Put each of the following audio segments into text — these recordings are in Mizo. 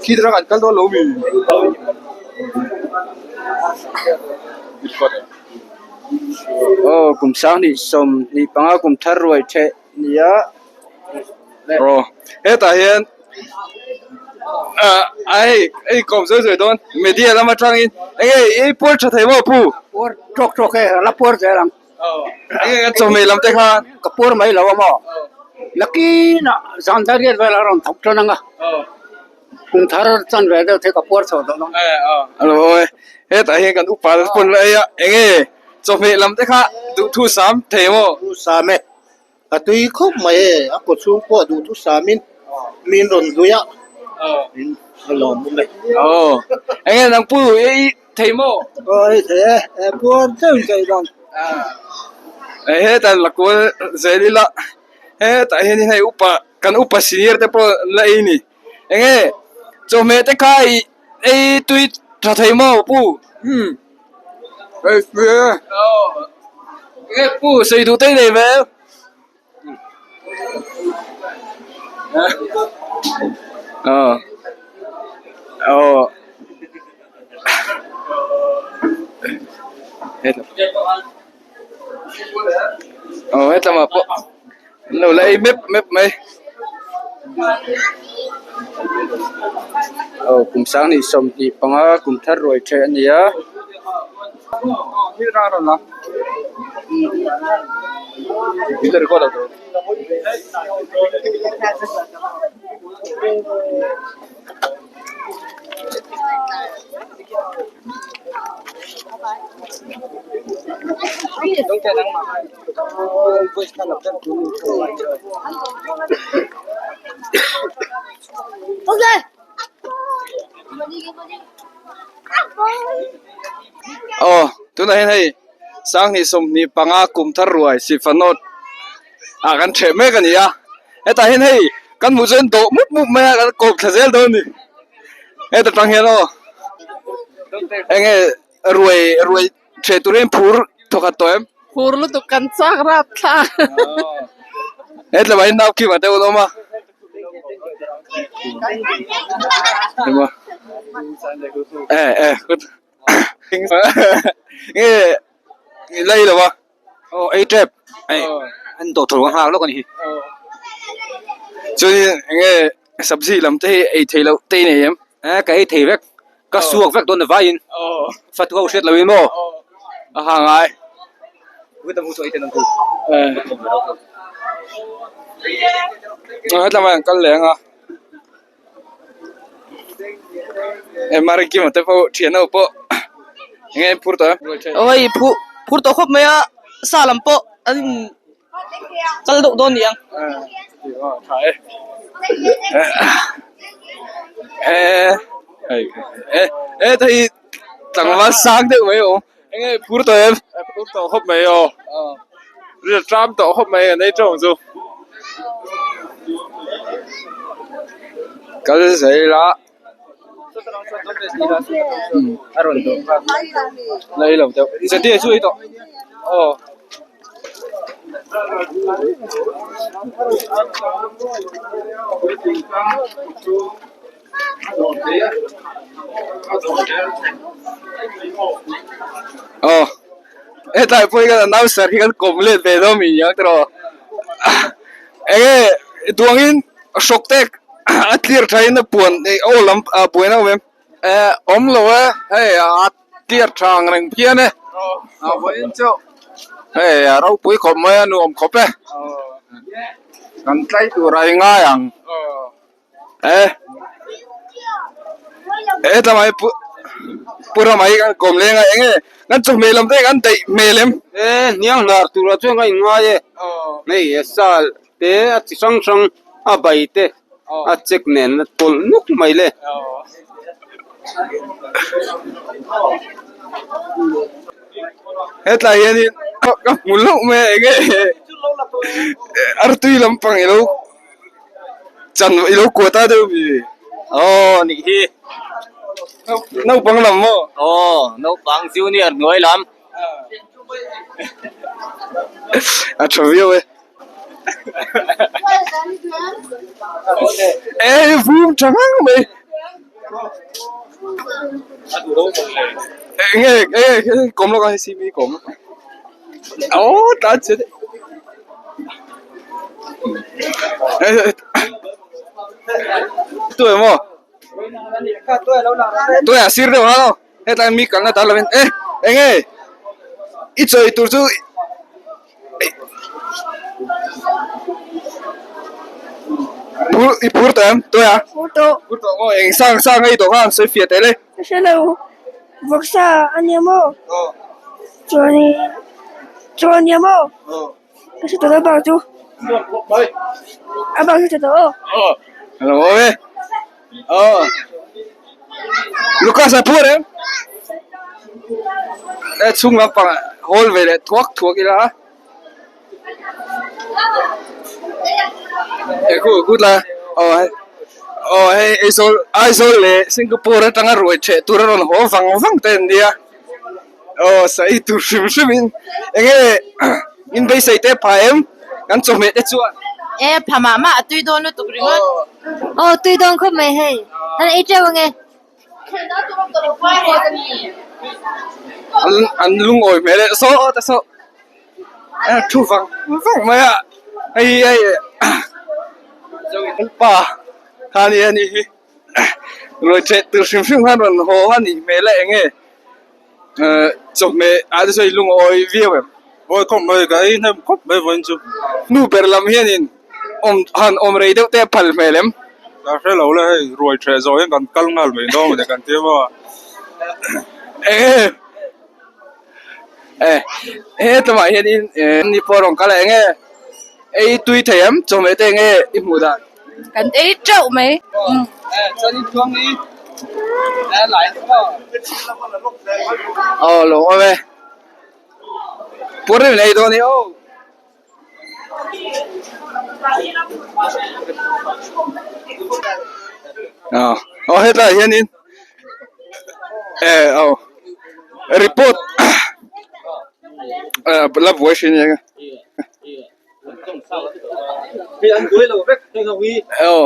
Khi te an kal dawn lo mi? Aw kum sanghnih 25 kum thar ruai theh nia. Aw hetah hian ah hei hei kawm sawi sawi dawn media lam atangin enge i puar tha thei maw pu? Puar tawk tawk e a la puar zel ang. Enge kan chawhmeh lam te khan? Ka puar mai lo a maw? Nakinah zan dar riat vel a rawn thawk tan ang a, kum thar chan ve deuh te ka puar chho tawh dawn. Alo aw e, hetah hian kan upa te pawn la ei a, enge chawhmeh lam te kha duhthu sam thei maw? Duhthu sam e, a tui khawp mai e, a kaw chhung pawh duhthu samin min rawn hlui a, a lawmawm e. Aw, enge nang pu i Thei maw? Aw hei thei e, e puar deuh in ka ei dawn. Hei hetah la kual zel ila hetah hian hei upa kan upa senior te pawh an la ei ni. Enge chawhmeh te kha i ei tui tha thei maw pu? Umm ei tui e. Aw enge pu sawi duh te i nei ve? Aw aw aw hetlama pawh an lo la ei mep mep mai aw kum 2025 kum thar ruai theh a ni a. Aw tunah hian hei 2025 kum thar ruai Sifanawt ah kan theh mek a ni a hetah hian hei kan hmuh chuan dawh mup mup mai a kan kawp thla zel dawn a ni heta tang hian aw eng nge ruai ruai theh turin phur thawkhat tawh em? Phur lutuk kan chak rap thla. Hetlama hi nau kim a deuh an awm a. Emaw. Eh eh good. Nge i la i lo a. Aw ei tep. Ei an dawh thawlh ka nghak lawk a ni hi. Chuan nge sabzi lam te hi ei theih loh te i nei em? Eh ka ei thei vek. Ka suak vek dawn vaiin. Fatu ho hriat loin maw? A ha ngai. Hetlama an kal leh ang a. Mary Kim te pawh thian ho pawh enge an phur tawh em? Aw hei phur tawh khawp mai a sa lam pawh an in kal deuh dawn ni ang. Tha e. E e hei tlangval sang deuh mai awm. Enge phur tawh em? Phur tawh khawp mai aw. Ri tram tawh khawp mai an ei tawng chu. Kal zel a. La ei lo deuh. Zeti chu ei tawh. Aw. Aw hetlai pawh hi kan announcer hi kan kawm let ve dawn mi ang tiraw enge duangin hrawk tek a clear tha in a puan aw lam a buaina awm em eh awm lo e hei a clear tha ang reng phian e a vawiin chu hei a ropui khawp mai a nuam khawp e kan tlai tur a i ngai ang. Eh eh tlama hi pu pu rama hi kan kawm leng a eng nge kan chawhmeh lam te kan daih hmel em eh hniang hnar turah chuan ka inngai e hei sal te a chi hrang hrang a bai te a chek nen a tawlh nuk mai le. Hetlai hianin ka hmu hlauh mai a eng nge artui lampang ilo Chan i lo kuah ta deuh mi? Aw nih hi. Naupang lam maw? Aw naupang junior hnuai lam. A tha viau e. E vum tha ngang mai. Enge enge kawm lawk a hei cv kawm lawk a. Aw tlan chhe daih. Tu emaw tuiah sir deuh ang aw hetlai mi kalna tar lovin e enge i chawi tur chu Phur i phur tawh em tuiah Phur tawh. Phur tawh maw eng sang sang a i tawh kha an sawi fiah tel e. Ka hre lo vawksa a nia maw chuanin chaw a nia maw ka hre tawh lo bak chu a bak chu hre tawh aw. Aw lo awm e aw Lucas a phur em e chhung lampang hawl ve leh thuak thuak ila a. Aw hei Aizawl Aizawl leh Singapore atanga ruai theh tur a rawn haw vang vang te an nia aw sawi tur hrim hrim in enge in beisei te pha em kan chawhmeh te chuan. E pha mah mah a tui dawn lutuk ringawt. Aw tui dawn khawp mai hei an ei teuh ange. An lungawi hmel e saw ta saw a thu vang vang mai a hei hei pa kha a ni a nih hi ruai ṭheh tur hrim hrim khan rawn haw a nih hmel a eng nge chawhmeh ah te sawi lungawi viau em. Awi khawp mai ka ei hnem khawp mai vawiin chu. Nu ber lam hianin awm han awm rei deuh te a phal hmel em? Ka hre lo le hei ruai ṭheh zawh hian kan kal nghal mai dawn mawni kan ti a maw. Enge eh hetlawmah hianin eh ni pawh a rawn kal a enge ei tui thei em chawhmeh te enge i hmuh dan? Kan ei teuh mai. Aw lo awm e. Pur in ei dawn i aw. Aw hetlai ah hianin eh aw report la buai hrin eng aw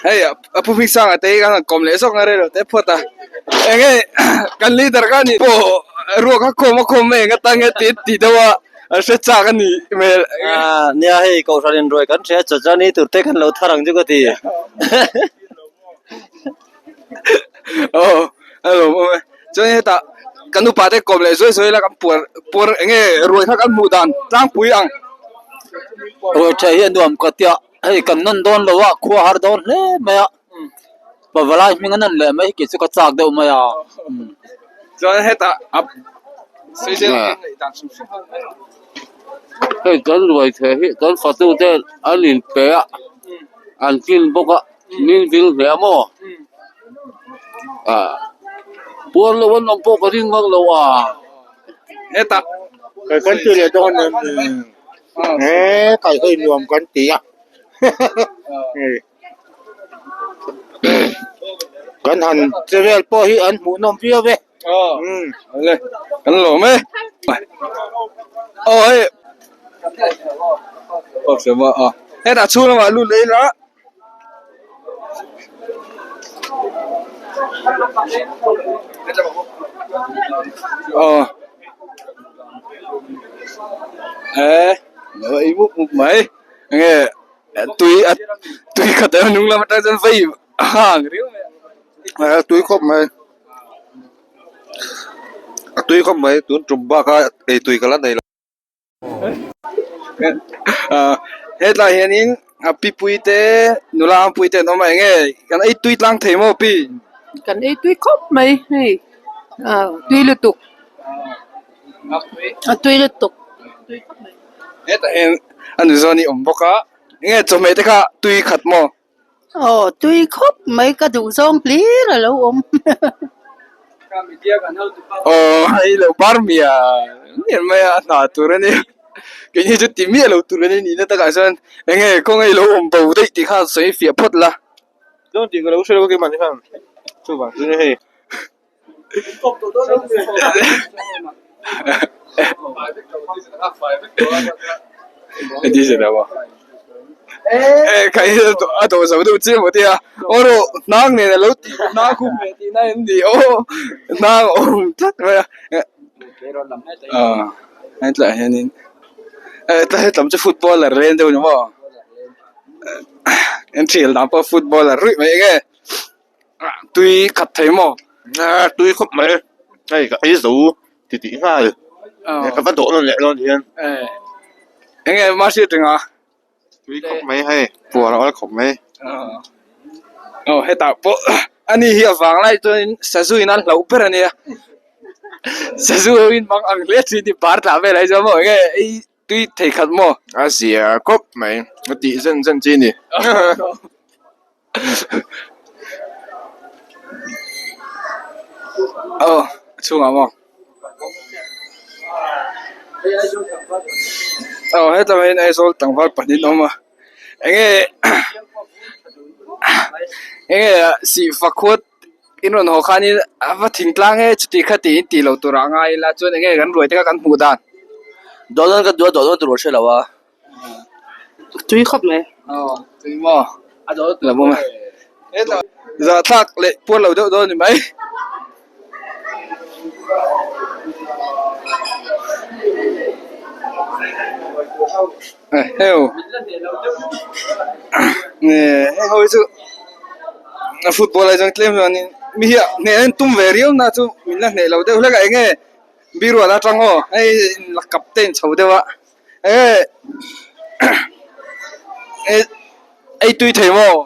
hei a pu hming sanga te hi kan han kawm leh zawk na rei lo te phawt a enge kan leader kha ni pawh ruak a khawm a khawm mai eng atan nge tih tih deuh a an hre chak a nih hmel. Nia hei kohhran in ruai kan hria chaw chuan ei tur te kan lo thar ang chu ka ti. Aw a lawm awm e chuan hetah kan upa te kawm leh zuai zuai la kan puar puar enge ruai kha kan hmuh dan tlangpui ang. Ruai tha hi a nuam ka tia hei kan nawn dawn lo a khua har dawn hle mai a pavalai hming a nawn leh mai hi kei chu ka chak deuh mai a. Chuan hetah a Hei kan ruai theh hi kan fatu te an inpe a an tlin bawk a. Min vil hle a maw? Ah, puar lo an awm pawh ka ring vak lo a. Hetah. Kai kan ti leh dawn em ni? He kai hei nuam kan ti a. Kan han che vel pawh hi an hmuhnawm viau e. Awle kan lawm e. Aw hei. Aw sema a. Hetah chhung lamah lut leh ila. Aw he lo ei mup mup mai enge tui a tui khat a hnung lam atang chuan vei hang riau mai a tui khawp mai a tui khawp mai tun tum bak a ei tui ka la nei lo. Hetlai hianin a pi pui te nula ang pui te an awm a enge kan ei tui tlang thei maw pi? Kan ei tui khawp mai hei tui lutuk a tui lutuk Hetah hian a nu zawn hi a awm bawk a enge chawhmeh te kha tui khat maw? Aw tui khawp mai ka duh zawng hlir a lo awm. Aw hei lo bar miah miah mai a hna tur a nia keini chu ti miah lo tur a ni nihna takah chuan eng nge kawng ei lo awm bo daih tih kha sawi fiah phawt la. Dawn tih ka lo hre lo keimah ni khan chuvang chu ni hei. Khai a dawh zo deuh chiah maw tia aw rawh hnang nen a lo tih hnang khum leh tihna em ni aw hnang a awm tlat mai a hetlaiah hianin hetlam chu footballer len deuh a ni maw an thial dan pawh footballer ruih mai enge tui khat thei maw. Tui khawp mai hei ka ei zo ti tih nghal ka va dawh nawn leh dawn hian. Enge mahse tinga. Tui khawp mai hei puar a awlh khawp mai. Aw hetah pawh ani hi a vang lai chuan sazu in an hlauh ber ania sazu ho in mang ang hle thin hi bar tlah vel ai chuan maw enge ei tui thei khat maw. A zia khawp mai a tih zen zen chi a ni. Aw a chhungah maw aw hetlai ah hian Aizawl tlangval pahnih an awm a enge enge sihfa khuat in rawn haw khanin a va thingtlang e chuti kha tiin tih loh turah a ngai ila chuan enge kan ruai te kha kan hmuh dan. Dawhdan ka duh a dawhdan tur ka hre lo a. Tui khawp mai. Aw tui maw la bawm a zahthlak leh puar lo deuh dawn ni mai. Heu heng ho hi chu football ai chuan tlem chuanin mi hi hneh an tum ve riau na chu min la hneh lo deuh hlek a eng nge birual atang aw hei la captain chho deuh a. Ei tui thei maw?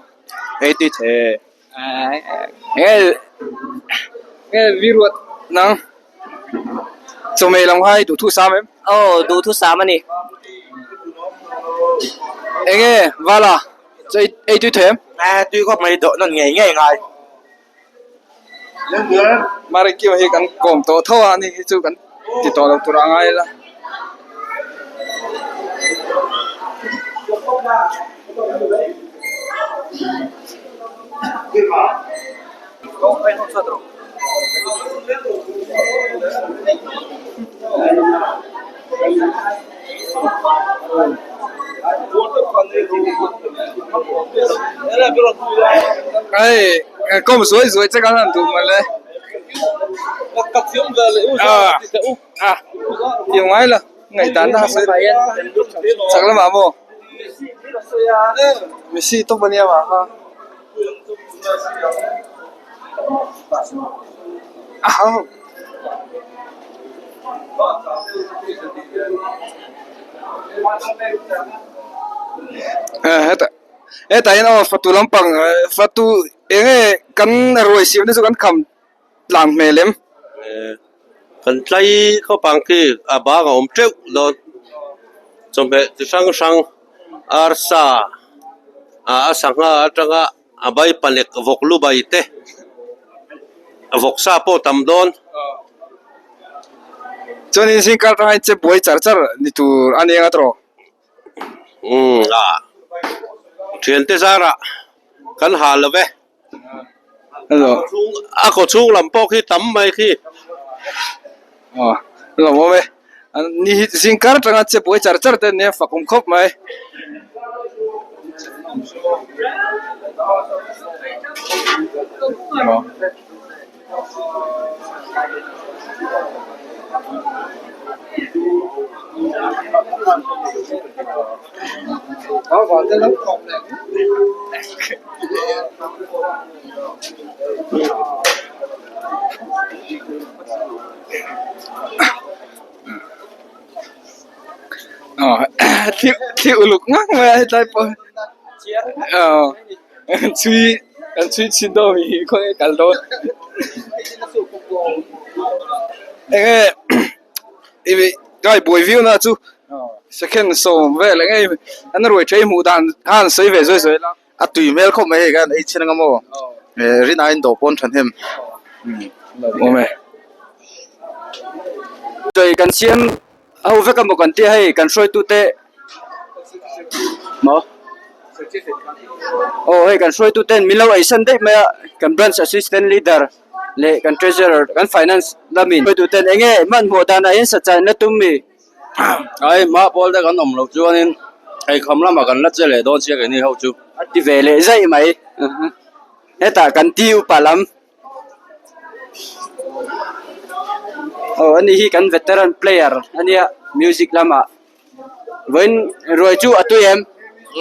Ei tui thei. Nge nge viruat nang chawhmeh lam kha i duhthusam em? Aw duhthusam a ni. Enge Vala chaw ei tui thei em? Tui khawp mai dawh nawn ngei ngei ngai. Marikima hi kan kawm tawh tho a ni hi chu kan ti tawh lo tur a ngai la. Hei kawm zuai zuai che khan han duh mawle a tih ngai lo ngaihdan na chak lamah maw Messi tawp ania mah kha. Hetah hian aw fatu lampang fatu eng nge kan ruai siam te chu kan kham tlang hmel em. Kan tlai khawp ang khi a bang a awm teuh dawn chawhmeh chi hrang hrang arsa a sangha atanga A bai palek vawk lu bai te vawk sa pawh tam dawn. Chuanin zingkar atanga in che buai char char ni tur a nia tawh. Umm a thiante zarah kan ha lo ve. A kaw chhung lam pawh khi tam mai khi. Aw lo awm e. Ni hi zingkar atanga che buai char char te an nia fak awm khawp mai. Thil uluk ngak mai a hetlai pawh hi chhui kan chhui chhin dawn hi khawnge kal dawn enge i kai buai viau na chu second sawm vel enge an ruai tha i hmuh dan khan sawi ve zuai zuai la. A tui hmel khawp mai hei khan ei chhin anga maw rin aiin dawh pawn thahnem. Awm e. Sawi kan siam ho vek emaw kan tia hei kan hruaitute maw aw hei kan hruaituten min lo eisan daih mai a kan branch assistant leader leh kan treasurer kan finance lamin hruaituten enge hmanhmawh danah hian sachah in la tum mi. Ai hma pawl te kan awm loh chuanin eikham lamah kan la che leh dawn sia keini ho chu. A ti ve leh zaih mai. Hetah kan ti upa lam. Aw ani hi kan veteran player ania music lamah. Vawiin ruai chu a tui em?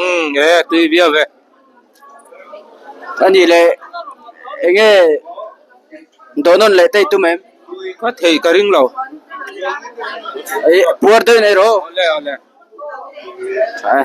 Umm e a tui viau e. Ani leh enge dawhnawn leh te i tum em? Ka thei ka ring lo. Ei puar deuhin ei rawh. Awle awle. Tha e.